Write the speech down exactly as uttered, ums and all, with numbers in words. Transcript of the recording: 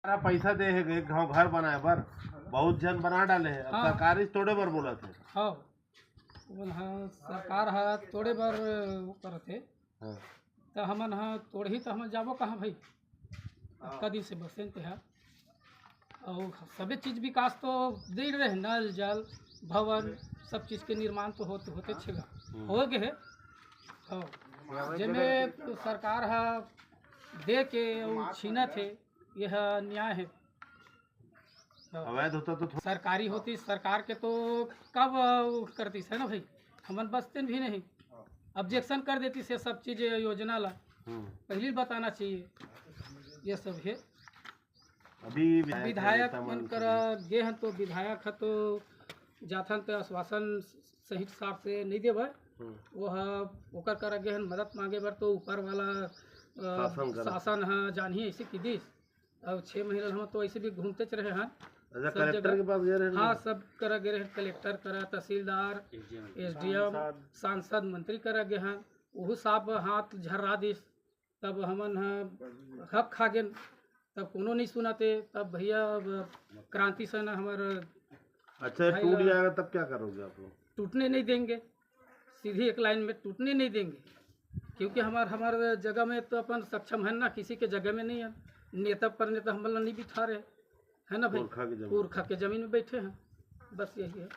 सारा पैसा दे हे एक घाव घर बनाए बर, बहुत झन बना डाले हे। अब हाँ। सरकार इस तोड़े बर बोलत हे। हाँ, वो हाँ, सरकार ह तोड़े बर वो करत हे। हाँ। त हमन ह तोड़ही त हमन जाबो कहाँ भाई? अतका दिन से बसेन तेहा। अउ सबे चीज विकास तो दे रहे, नल जल, भवन, सब चीज के निर्माण तो होते होते छेगा। हम्म। हो गए हे। हाँ। जेमे सरकार ह दे के अउ छीनत हे, यह न्याय हे। अवैध होता तो थो- सरकारी होती, सरकार के तो कब, अ, करतीस, है ना भाई? हमन बसतेन भी नहीं, ऑब्जेक्शन कर देतीस ये सब चीज योजना ला। हम्म। पहले बताना चाहिए ये सब हे। अभी विधायक विधायक नेता मन मन करा गे हन तो विधायक ह तो जाथन तो आश्वासन सही हिसाब से नहीं देवे। हम्म। वो ह ओकर करा गे हन मदद मांगे बर तो ऊपर वाला, अ, शासन करा। शासन ह जानही ऐसे की दिस। अब छह महीना हम तो ऐसे भी घूमते रहे हन। अच्छा, सब कलेक्टर जगह। के पास गए रहे हाँ, ना? सब करा गए रहे, कलेक्टर करा, तहसीलदार, एसडीएम, सांसद। सांसद, मंत्री करा गए हन। वहू साहब हाथ झर्रा दिस, तब हमन ह हक खा गेन, तब कोनो नहीं सुनाते। तब भैया अब क्रांति सेना हमर अच्छा, ये भाई टूट ला- जाएगा तब क्या करोगे आप लोग? टूटने नहीं देंगे, सीधी एक लाइन में टूटने नहीं देंगे, क्योंकि हमार हमार जगह में तो अपन सक्षम है ना, किसी के जगह में नहीं है। नेता पर नेता हम लोग नहीं बिठा रहे, है ना भाई? पुरखा की जमीन। पुरखा के जमीन में बैठे हैं, बस यही है।